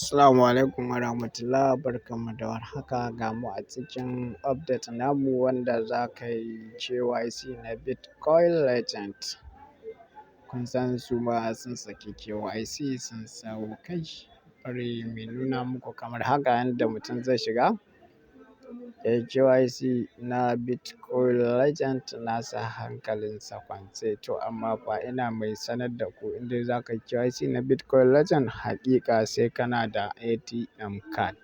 Assalamu alaikum warahmatullah, barkanmu da warhaka. Ga mu a cikin update namu wanda za ka yi KYC na Bitcoin Legend. Kun san su ma sun saki KYC, sun sawo kai. Bari mu nuna muku kamar haka yadda mutum zai shiga ya yi KYC na Bitcoin Legend nasa hankalinsa kwance. To amma fa ina mai sanar da ku, in dai za ka yi KYC na Bitcoin Legend, haƙiƙa sai kana da ATM card.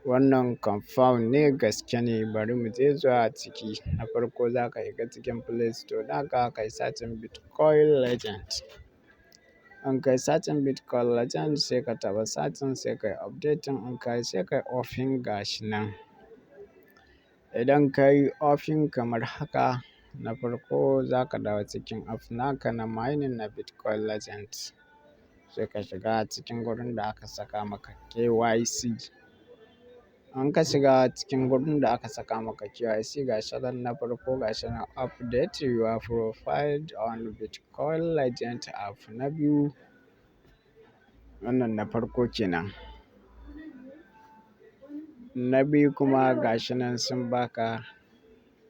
Wannan confirm ne, gaske ne. Bari mu je zuwa ciki. Na farko za ka shiga cikin Play Store naka, kai searching Bitcoin Legend. In kai searching Bitcoin Legend, sai ka taɓa searching, sai kai updating. In kai, sai kai open, gashi nan. Idan ka yi open kamar haka, na farko za ka dawo cikin app naka na mining na Bitcoin Legend. Sai ka shiga cikin gurin da aka saka maka KYC. In ka shiga cikin gurin da aka saka maka KYC, gashi nan na farko, gashi nan "Update your profile on Bitcoin Legend app". Na biyu, wannan na farko kenan. Na biyu kuma gashi nan sun baka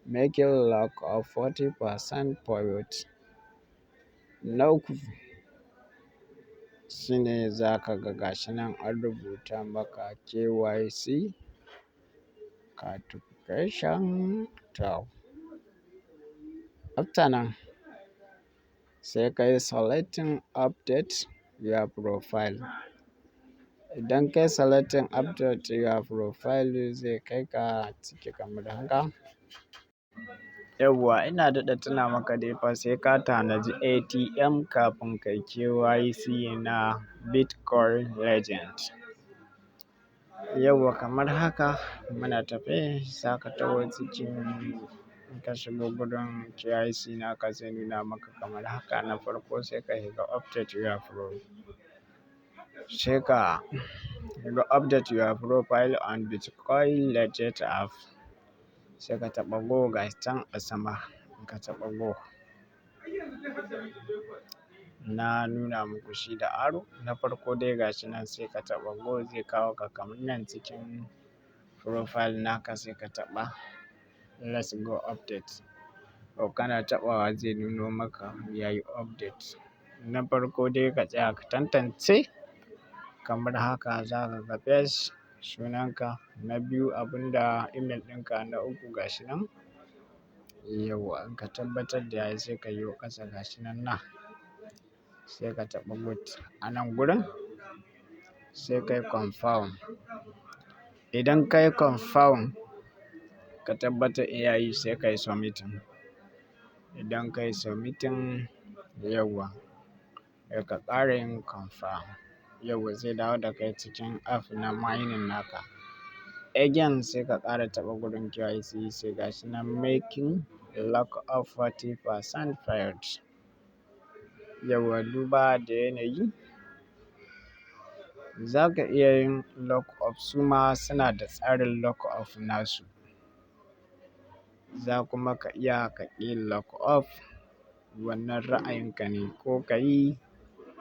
"Making lock of 40% payout". Na uku shine za ka ga gashi nan an rubuta maka "KYC certification". To, after nan sai ka yi selecting "Update your profile". Idan ka yi selecting "Update your profile", zai kai ka ciki kamar haka. Yauwa, ina daɗa tuna maka dai fa, sai ka tanaji ATM kafin kai KYC na Bitcoin Legend. Yauwa, kamar haka muna tafe, za ka taho cikin, in ka shigo gurin KYC naka, zai nuna maka kamar haka. Na farko sai ka shiga update your pro. Sai ka shiga "Update your profile on Bitcoin Legend app". Sai ka taɓa "Go", ga can a sama. In ka taɓa "Go", na nuna muku shi da arrow. Na farko dai gashi nan, sai ka taɓa "Go", zai kawo ka kamar nan cikin profile naka, sai ka taɓa "Let's go update". To, kana taɓawa zai nuno maka yayi update. Na farko dai ka tsaya ka tantance kamar haka, za ka ga first sunanka, na biyu abun da email ɗinka, na uku gashi nan. Yauwa, in ka tabbatar da yayi, sai ka yo ƙasa, gashi nan na. Sai ka taɓa "Good" a nan gurin, sai ka yi confirm. Idan ka yi confirm, ka tabbatar yayi, sai ka yi submitting. Idan ka yi submitting, yauwa, sai ka ƙara yin confirm. Yauwa, zai dawo da kai cikin app na mining naka. Again sai ka ƙara taɓa gurin KYC, sai gashi nan "Making lock of 40% payout". Yauwa, duba da yanayi, za ka iya yin lock up, suma suna da tsarin lock up nasu. Za kuma ka iya ka ƙi lock up, wannan ra'ayinka ne, ko ka yi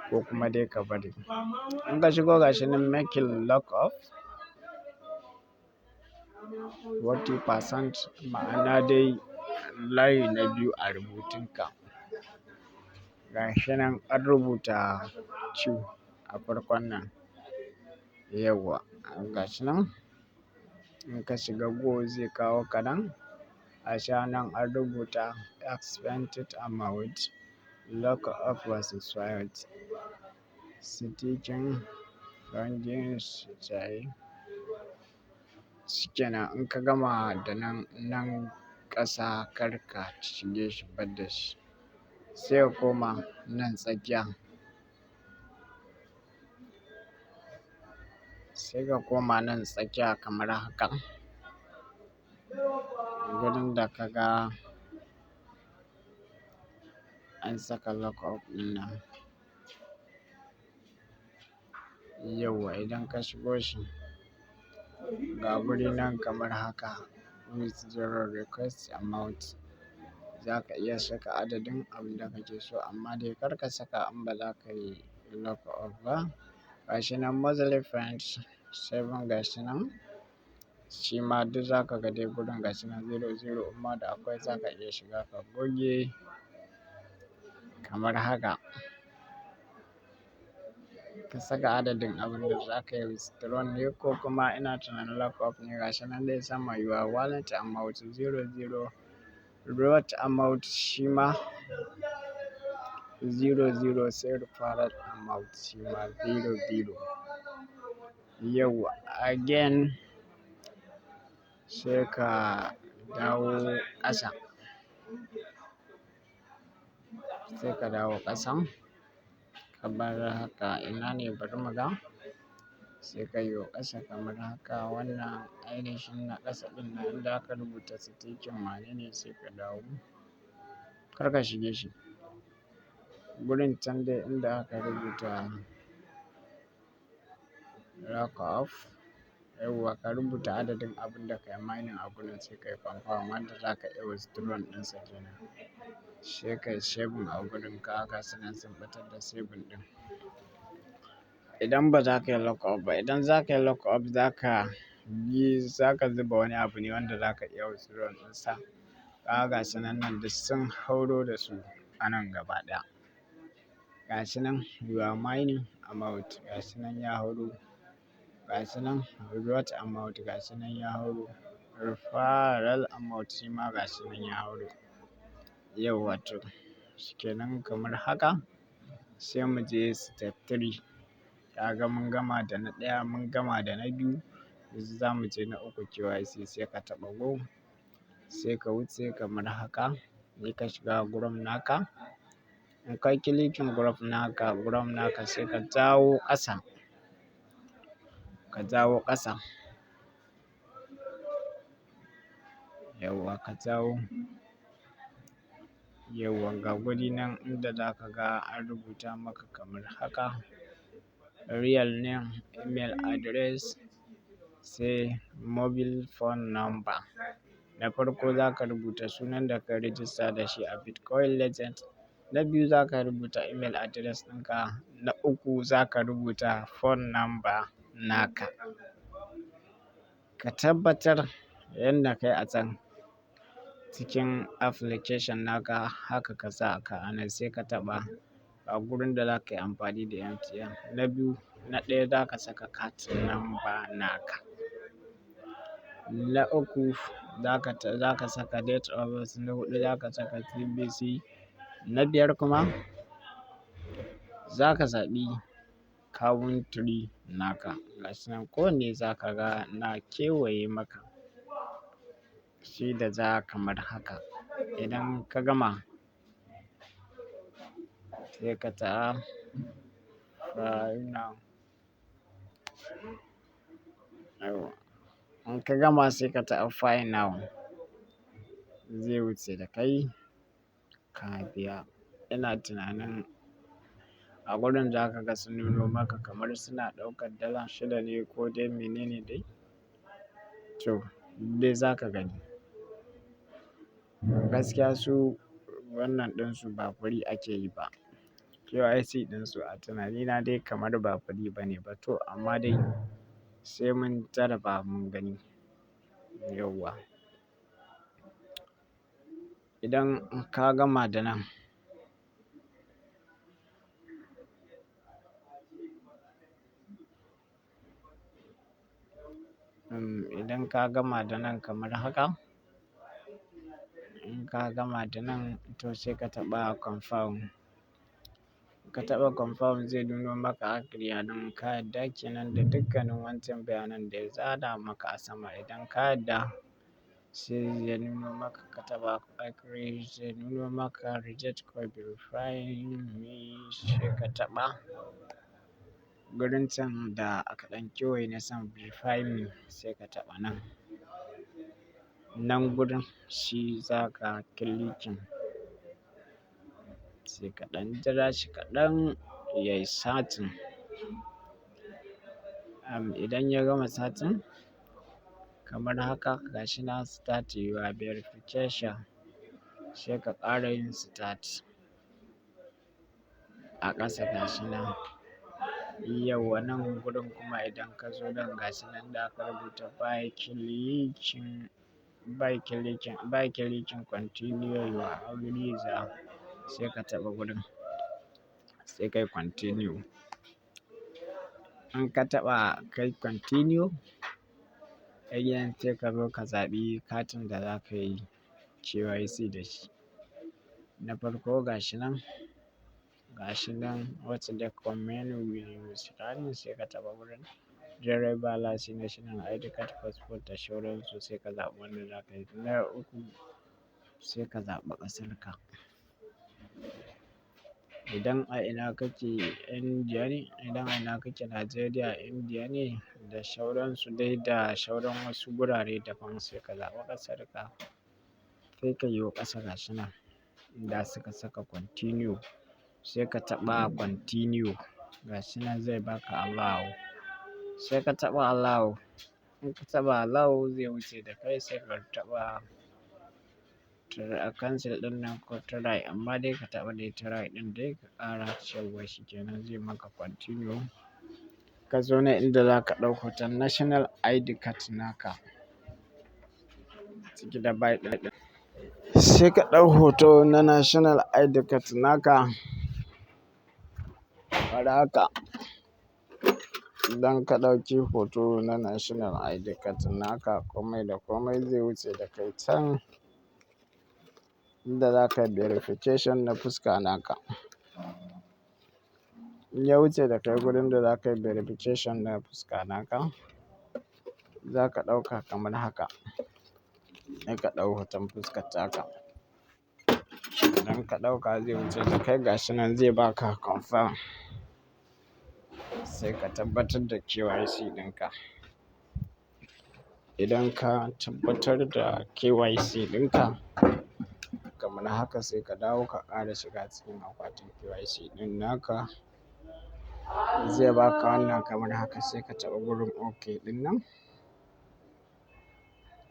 ko kuma dai ka bari. In ka shigo, gashi nan "Making lock up 40%", ma'ana dai layi na biyu a rubutunka. Gashi nan an rubuta Q a farkon nan. Yauwa, gashi nan. In ka shiga "Go", zai kawo ka nan. Gashi nan an rubuta "Expected amount lock up versus payout". Staking funding sai. Shikenan, in ka gama da nan, nan ƙasa kar ka shige shi, bar da shi. Sai ka koma nan tsakiya. Sai ka koma nan tsakiya kamar haka. Gurin da ka ga an saka lock up ɗin nan. Yauwa, idan ka shigo shi, ga guri nan kamar haka, "Withdraw request amount". Za ka iya saka adadin abin da kake so, amma dai kar ka saka in ba za ka yi lock up ba. Gashi nan monthly friends seven, gashi nan. Shi ma duk za ka ga dai gurin gashi nan zero zero, amma da akwai za ka iya shiga ka goge kamar haka. Ka saka adadin abin da za ka yi withdraw ne ko kuma ina tunanin lock up ne. Gashi nan dai sama your wallet amount zero zero, reward amount shi ma zero zero, sai referral amount shi ma zero zero. Yauwa, again sai ka dawo ƙasa. Sai ka dawo ƙasan. Kamar haka, ina ne, bari muga. Sai ka yo ƙasa kamar haka, wannan ainihin na ƙasa ɗin nan inda aka rubuta staking wane ne, sai ka dawo. Kar ka shige shi. Gurin can dai inda aka rubuta lock up. Yauwa, ka rubuta adadin abun da ka yi mining a gurin, sai ka yi confirm wanda za ka iya withdraw ɗinsa kenan. Sai ka yi saving a gurin, ka ga sunan sun ɓatar da saving ɗin. Idan ba za ka yi lock up ba, idan za ka yi lock up, za ka zuba wani abu ne wanda za ka iya withdraw ɗinsa. Ka ga gasu nan nan duk sun hauro da su a nan gaba ɗaya. Gashi nan your mining amount gashi nan ya hauro. Gashi nan reward amount gashi nan ya hauro. Referral amount shi ma gashi nan ya hauro. Yauwa, to shikenan kamar haka. Sai mu je step three. Kaga mun gama da na ɗaya, mun gama da na biyu. Yanzu za mu je na uku, KYC. Sai ka taɓa go. Sai ka wuce kamar haka. Sai ka shiga Chrome naka. In ka clicking Chrome naka, sai ka jawo ƙasa. Ka jawo ƙasa. Yauwa, ka jawo. Yauwa, ga guri nan inda za ka ga an rubuta maka kamar haka. Real name, email address, sai mobile phone number. Na farko za ka rubuta sunan da ka register da shi a Bitcoin Legend. Na biyu, za ka rubuta email address ɗinka. Na uku, za ka rubuta phone number naka. Ka tabbatar yanda kai a can cikin application naka, haka ka sa ka anan. Sai ka taɓa a gurin da za ka yi amfani da MTN. Na biyu, na ɗaya, za ka saka card number naka. Na uku, za ka saka date of birth. Na huɗu, za ka saka CVC. Na biyar kuma, za ka zaɓi country naka. Gashi nan kowanne za ka ga na kewaye maka shi da ja kamar haka. Idan ka gama, sai ka taɓa now. Yauwa. In ka gama, sai ka taɓa pay now. Zai wuce da kai ka biya. Ina tunanin a gurin za ka ga sun nuno maka kamar suna ɗaukar dala 6 ne ko dai mene ne dai. To dai za ka gani. Gaskiya su wannan ɗinsu ba free ake yi ba. KYC ɗinsu a tunanina dai kamar ba free bane ba to, amma dai sai mun jarraba mun gani. Yauwa. Idan ka gama da nan, idan ka gama da nan kamar haka, in ka gama da nan, to sai ka taɓa confirm. Ka taɓa confirm, zai nuno maka agree a nan, ka yadda kenan da dukkanin wancan bayanan da ya zana maka a sama. Idan ka yadda, sai ya nuno maka ka taɓa agree, zai nuno maka reject ko verify me, sai ka taɓa gurin can da aka ɗan kewaye na san verify me, sai ka taɓa nan. Nan gurin shi za ka clicking. Sai ka ɗan jira shi kaɗan yayi searching. Idan ya gama searching kamar haka, gashi nan start your verification, sai ka ƙara yin start. A ƙasa gashi nan. Yauwa, nan gurin kuma idan ka zo nan, gashi nan da aka rubuta by clicking continue, you agree, za sai ka taɓa gurin, sai kai continue. In ka taɓa kai continue, again sai ka zo ka zaɓi katin da za ka yi KYC da shi. Na farko gashi nan what document will you scan? Sai ka taɓa gurin. Driver license, national ID card, passport da sauransu, sai ka zaɓi wanda za ka yi. Na uku, sai ka zaɓi ƙasarka. Idan a ina kake, India ne, idan a ina kake, Nigeria, India ne da sauransu dai da sauran wasu gurare daban, sai ka zaɓi ƙasarka. Sai ka yo ƙasa, gashi nan inda suka saka continue, sai ka taɓa continue. Gashi nan zai baka allow. Sai ka taɓa allow. In ka taɓa allow, zai wuce da kai, sai ka taɓa cancel ɗin nan ko try, amma dai ka taɓa dai try ɗin dai ka ƙara yauwa, shi kenan zai maka continue. Ka zo nan inda za ka ɗau hoton national ID card naka ciki da bai ɗin. Sai ka ɗau hoto na national ID card naka. Kamar haka. Idan ka ɗauki hoto na national ID card naka, komai da komai, zai wuce da kai can inda za ka yi verification na fuska naka. In ya wuce da kai wurin da za ka yi verification na fuska naka, za ka ɗauka kamar haka. Sai ka ɗau hoton fuskar taka. Idan ka ɗauka, zai wuce da kai, gashi nan zai baka confirm. Sai ka tabbatar da KYC ɗinka. Idan ka tabbatar da KYC ɗinka kamar haka, sai ka dawo ka ƙara shiga cikin akwatin KYC ɗin naka. Zai baka wannan kamar haka, sai ka taɓa gurin OK ɗin nan.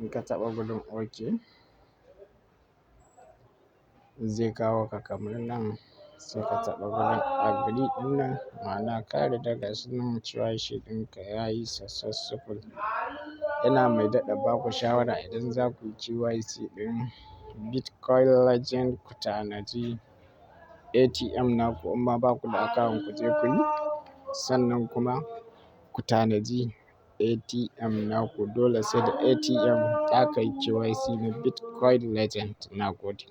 In ka taɓa gurin OK, zai kawo ka kamar nan, sai ka taɓa gurin agree ɗin nan, ma'ana ka yarda, gashi nan KYC ɗinka yayi successful. Ina mai daɗa baku shawara, idan za ku yi KYC ɗin Bitcoin Legend, ku tanaji ATM naku, imma baku da account ku je ku yi. Sannan kuma ku tanaji ATM naku, dole sai da ATM aka yi KYC na Bitcoin Legend. Na gode.